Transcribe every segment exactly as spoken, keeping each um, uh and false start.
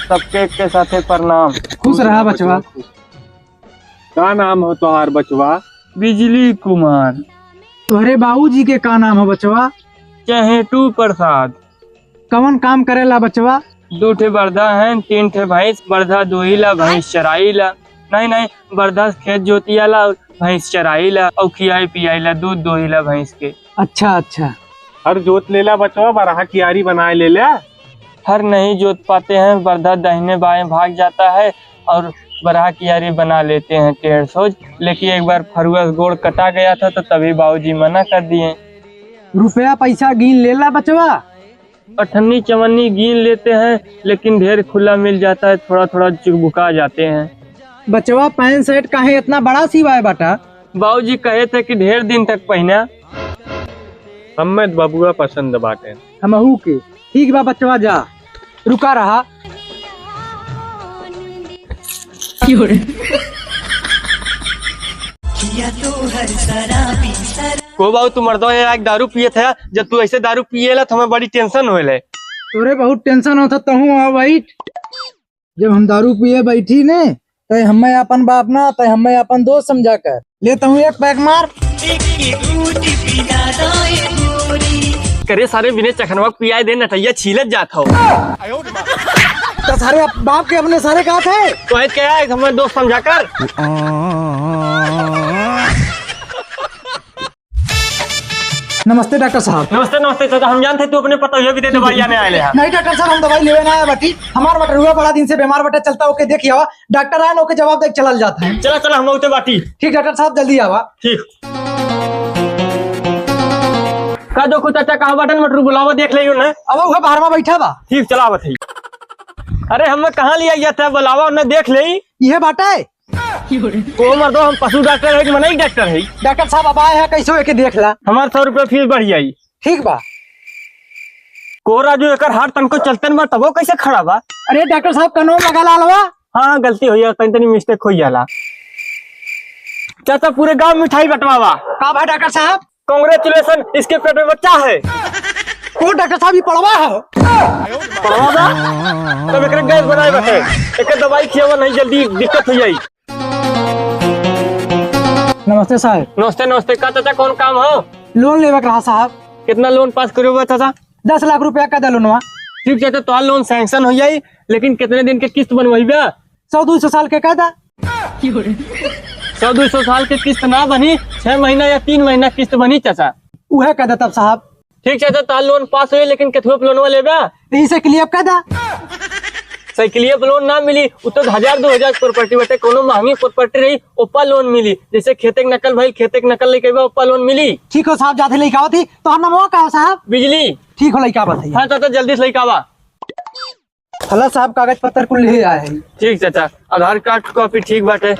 सबके एक के साथे प्रणाम। खुश रहा बचवा। का नाम हो तोहार बचवा? बिजली कुमार। तोहरे बाबूजी के का नाम हो बचवा? चहेटू प्रसाद। कवन काम करेला बचवा? दू ठे बरधा हैं, तीन ठे भैंस, बरधा दोहीला, भैंस चराईला। नहीं, नहीं, बरधा से खेत जोतियाला और भैंस चराईला और खियाई पियाईला, दूध दोहीला भैंस के। अच्छा, अच्छा। हर जोत लेला बचवा, बरहा कियारी बनाए लेला। हर नहीं जोत पाते हैं, बरधा दाहिने बाएं भाग जाता है और बरहा कियारी बना लेते हैं टेढ़ सोच। लेकिन एक बार फरुआ से गोड़ कटा गया था तो तभी बाबूजी मना कर दिए। रुपया पैसा गिन लेला बचवा? अठन्नी चवन्नी गिन लेते हैं, लेकिन ढेर खुला मिल जाता है, थोड़ा थोड़ा चुकबुका जाते हैं। बचवा, पैंट शर्ट काहे इतना बड़ा सिवाए बाटा? बाबूजी कहे थे कि ढेर दिन तक पहना। हमें बबुआ पसंद बाटे। हमहू के। ठीक बा बचवा, जा। रुका रहा। को बाबू, तू मर्दवा यहाँ एक दारू पिए थे, जब तू ऐसे दारू पिएला तो हमें बड़ी टेंशन होले। तोरे बहुत टेंशन होता, तहूँ आ बैठ। जब हम दारू पिए बैठी ने, तय हमें अपन बाप ना, तय हमें अपन दोस्त समझा कर। ले तहूँ एक पैक मार। करे सारे, बिने चखनवा पियाए दे, नटैया छीलत जात हो। तो सारे अप-, बाप के अपने सारे कहा थे। तो है क्या है, हमें दोस्त समझा कर। नमस्ते डॉक्टर साहब। नमस्ते, नमस्ते चाचा, हम जानते तू अपने पतोहिया भी दे दवाई आने आए ले। नहीं डॉक्टर साहब, हम दवाई लेवे ना आए बाटी। हमार बटरुआ बड़ा दिन से बीमार बटे, चलता ओके देखिए आवा। डॉक्टर आए ना, ओके जवाब दे के चलल जात है। चला, चला, हम उते बाटी। ठीक डॉक्टर साहब, जल्दी आवा। ठीक। का देखो चाचा, कहाँ बाटन बटरू, बुलावा देख ले ना। अब वो बाहर में बैठा बा। ठीक, चला आवत है। अरे हमें कहाँ लिया गया था, बुलावा उन्हें देख ले। ये बाटा है। को मर्दो, हम पशु डॉक्टर है कि मनई डॉक्टर है? डॉक्टर साहब, अब आए हैं, कैसे हो, एके देख ला। हमार सौ रुपया फीस बढ़ जाई। ठीक बा। को राजू, एकर हाथ तनको चलते न बा, तबो कैसे खड़ा बा? अरे डॉक्टर साहब, कनो लगा ला लवा। हाँ, हाँ, गलती हो गया, तनी तनी मिस्टेक हो जाला। चाचा, पूरे गांव में मिठाई बंटवावा। का भाई डॉक्टर साहब? Congratulation, इसके पेट में बच्चा है। को डॉक्टर साहब, ये पड़वा है। पड़वा बा? तब एकरे गैस बनाए बटे। एकर दवाई खियावा, नहीं जल्दी दिक्कत हो जाई। नमस्ते साहब। नमस्ते, नमस्ते। का चाचा, कौन काम हो? लोन लेवे के रहा साहब। कितना लोन पास करो बा चाचा? दस लाख रुपया का दे लोनवा। ठीक चाचा, तो लोन सैंक्शन हो जाई, लेकिन कितने दिन के किस्त बनवाई बा? सौ दो सौ साल के का दा? सौ दो सौ साल के किस्त ना बनी, छह महीना या तीन महीना किस्त बनी चाचा। उहे का दा तब साहब। ठीक चाचा, तो लोन पास होई, लेकिन केथुआ पे लोनवा लेबा? तो इसे क्लियर कर दा। साइकिलिया पे लोन ना मिली, उ तो हजार दो हजार के प्रॉपर्टी बटे, कोनो महंगी प्रॉपर्टी रही, ओपा लोन मिली। जैसे खेते के नकल भाई, खेते के नकल लेके बा, ओपा लोन मिली। ठीक हो साहब, जाते लेके आवत ही, तो हम नमवा का हो साहब? बिजली। ठीक हो, लेके आवत ही। हाँ चाचा, जल्दी से लेके आवा। हला साहब, कागज पत्तर कुल ले आए हैं। ठीक चाचा, आधार कार्ड कॉपी ठीक बाटे।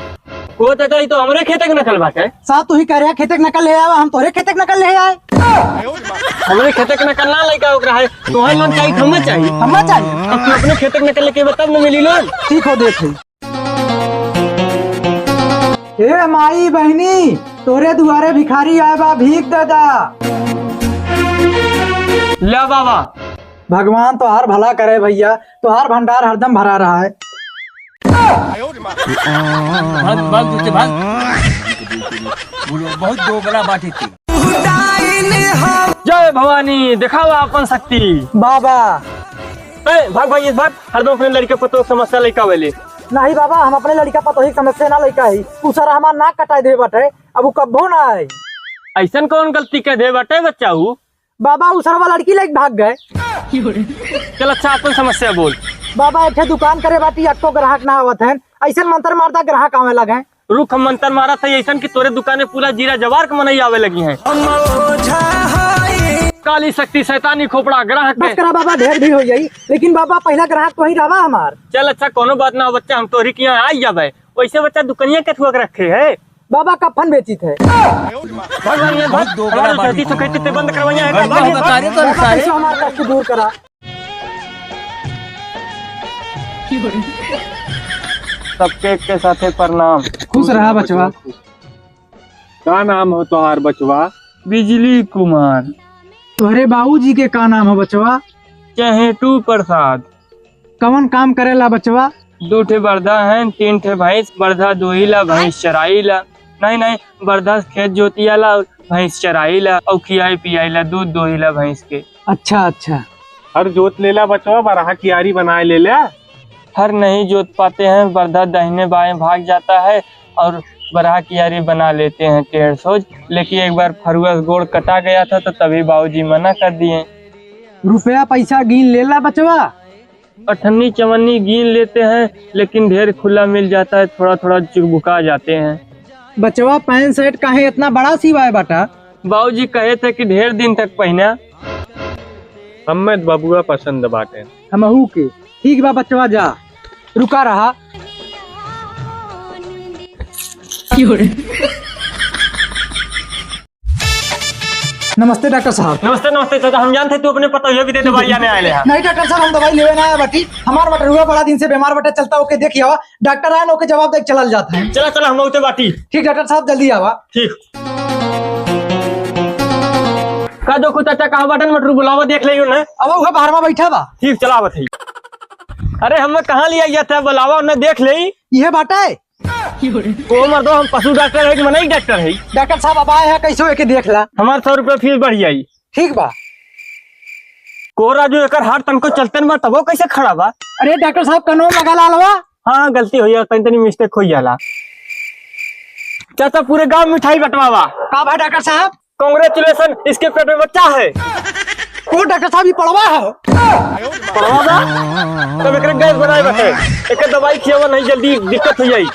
वो चाचा, ई तो हमरे खेते के नकल बाटे। साहब, तू ही कह रहा खेते के नकल ले आवा, हम तोरे खेते के नकल ले आए। हमरे खेते के नकल ना लइका ओकरा है, तोहे लोन चाहिए, हमें चाहिए। हमें चाहिए। अब तू अपने खेते के नकल लेके बता, तब न मिली लोन। ठीक हो, देख है। हे माई बहिनी, तोरे दुआरे भिखारी आए बा, भीख दे दा। ले बाबा। भगवान तोहार भला करे भैया, तोहार भंडार हरदम भरा रहा है। भाग, भाग, दूर से भाग। बहुत दोगला बाटे ते। जय भवानी, देखावा अपन शक्ति। बाबा। ए, भाग भाई, इस भाग। हरदम अपने लड़के पतोह के समस्या लइका वेले। नहीं बाबा, हम अपने लड़का पतोही के समस्या ना लइका ही। उ सारा हमार नाक कटाई दे बाटे, अब उ कब्बो ना आई। ऐसन कौन गलती कर दे बाटे बच्चा उ? बाबा, उ सरवा लड़की लेके भाग गए। चल अच्छा, अपन समस्या बोल। बाबा, एक ठे दुकान करे बाटी, अक्को ग्राहक ना आवत हैं। ऐसन मंत्र मारता ग्राहक आवे लगे। रुक, हम मंत्र मारत है ऐसन कि तोरे दुकाने पूरा जिला जवार के मनई आवे लगी हैं। काली शक्ति शैतानी खोपड़ा ग्राहक बस के। करा बाबा, ढेर भीड़ हो जाई। लेकिन बाबा, पहला ग्राहक तो ही रहा हमार। चल अच्छा, कोनो बात ना, बच्चा हम तोरी के यहाँ आई जाबे। वैसे बच्चा दुकनिया के ठुआ के रखे है। बाबा कफन बेचित है। भगवान ये बहुत भक्त दोगला हमारे बाटी धरती से कहते ते बंद करवाइया है। भगवान ये भक्त बाबा कैसे हमारा कष्ट दूर करा। सबके एक के साथे प्रणाम। खुश रहा बचवा। का नाम हो तोहार बचवा? बिजली कुमार। तोहरे बाबूजी के का नाम हो बचवा? चहेटू प्रसाद। कवन काम करेला बचवा? दू ठे बरधा हैं, तीन ठे भैंस, बरधा दोहीला, भैंस चराईला। नहीं, नहीं, बरधा से खेत जोतियाला और भैंस चराईला और खियाई पियाईला, दूध दोहीला भैंस के। अच्छा, अच्छा। हर जोत लेला बचवा, बरहा कियारी बनाए लेला। हर नहीं जोत पाते हैं, बरधा दाहिने बाएं भाग जाता है और बरहा कियारी बना लेते हैं टेढ़ सोच। लेकिन एक बार फरुआ से गोड़ कटा गया था तो तभी बाबूजी मना कर दिए। रुपया पैसा गिन लेला बचवा? अठन्नी चवन्नी गिन लेते हैं, लेकिन ढेर खुला मिल जाता है, थोड़ा थोड़ा चुकबुका जाते हैं। बचवा, पैंट शर्ट काहे इतना बड़ा सिवाए बाटा? बाबूजी कहे थे कि ढेर दिन तक पहना। हमें बबुआ पसंद बाटे। हमहू के। ठीक बा बचवा, जा। रुका रहा। नमस्ते डॉक्टर साहब। नमस्ते, नमस्ते चाचा, हम जानते तू अपने पतोहिया भी दे दवाई आने आए ले हैं। नहीं डॉक्टर साहब, हम दवाई लेवे ना आए बाटी। हमार बटरुआ बड़ा दिन से बीमार बटे, चलता ओके देख आवा। डॉक्टर आए ना ओके जवाब दे चलल जाता है। चला, चला, हम उते बाटी। ठीक डॉक्टर साहब, जल्दी आवा। ठीक। का देखो चाचा, कहाँ बाटन बटरू, बुलावा देख ले ना। अब वह बाहर में बैठा बा। ठीक, चला आवत है। अरे हमें कहाँ ले आइया था, बुलावा उन्हें देख ले। यह बाटा है। ओ मर्दो, हम पशु डॉक्टर है कि मनई डॉक्टर है? डॉक्टर साहब, अब आए हैं, कैसे एके देख ला। हमार सौ रुपया फीस बढ़ जाई। ठीक बा। को राजू, एकर हाथ तनको चलते न बा, तबो कैसे खड़ा बा? अरे डॉक्टर साहब, कनो लगा ला लवा। हाँ, गलती हो जाला, तनी तनी मिस्टेक हो जाला। चाचा, पूरे गांव में मिठाई बंटवावा। का भाई डॉक्टर साहब? Congratulation, इसके पेट में बच्चा है। को डॉक्टर साहब, ये पड़वा है? पड़वा बा? तब एकरे गैस बनाए बटे। एकर दवाई खियावा, नहीं जल्दी दिक्कत हो जाई।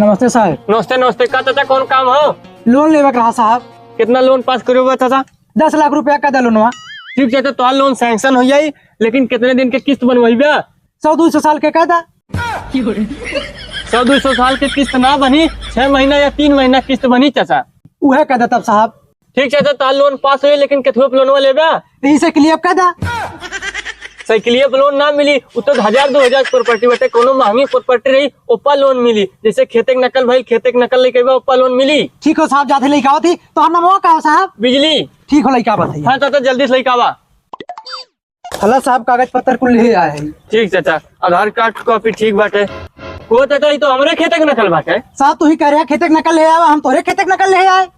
नमस्ते साहब। नमस्ते, नमस्ते। का चाचा, कौन काम हो? लोन लेवे के रहा साहब। कितना लोन पास करो बा चाचा? दस लाख रुपया का दा लोनवा। ठीक चाचा, तो लोन sanction हो जाई, लेकिन कितने दिन के किस्त बनवाई बा? सौ दो सौ साल के का दा। सौ दो सौ साल के किस्त ना बनी, छह महीना या तीन महीना किस्त बनी चाचा। उहे का दा तब साहब। ठीक चाचा, तो लोन पास होई, लेकिन केथुए पे लोनवा लेबा? तो इसे क्लियर का दा। साइकिलिया पे लोन ना मिली, उ तो हजार दो हजार के प्रॉपर्टी बटे, कोनो महंगी प्रॉपर्टी रही, ओपा लोन मिली। जैसे खेते के नकल भइल, खेते के नकल लेके बा, ओपा लोन मिली। ठीक हो साहब, जाते लेके आवत ही। तो हम नमवा का हो साहब? बिजली। ठीक हो, लइका आवत है। हाँ चाचा, जल्दी से लइका आवा। हला साहब, कागज पत्तर कुल ले आए हैं। ठीक चाचा, आधार कार्ड कॉपी ठीक बाटे। वो चाचा, ई तो हमरे खेते के नकल बाटे। साहब, तू ही कह रहा खेते के नकल ले आवा, हम तोरे खेते के नकल ले आए।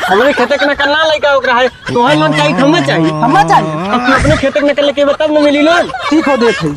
हमरे खेते के नकल ना लइका ओकरा है, तोहर लोन चाहिए, हमें चाहिए। हमें चाहिए। अब तू अपने खेते के नकल लेके बता, तब न मिली लोन। ठीक हो, देत है।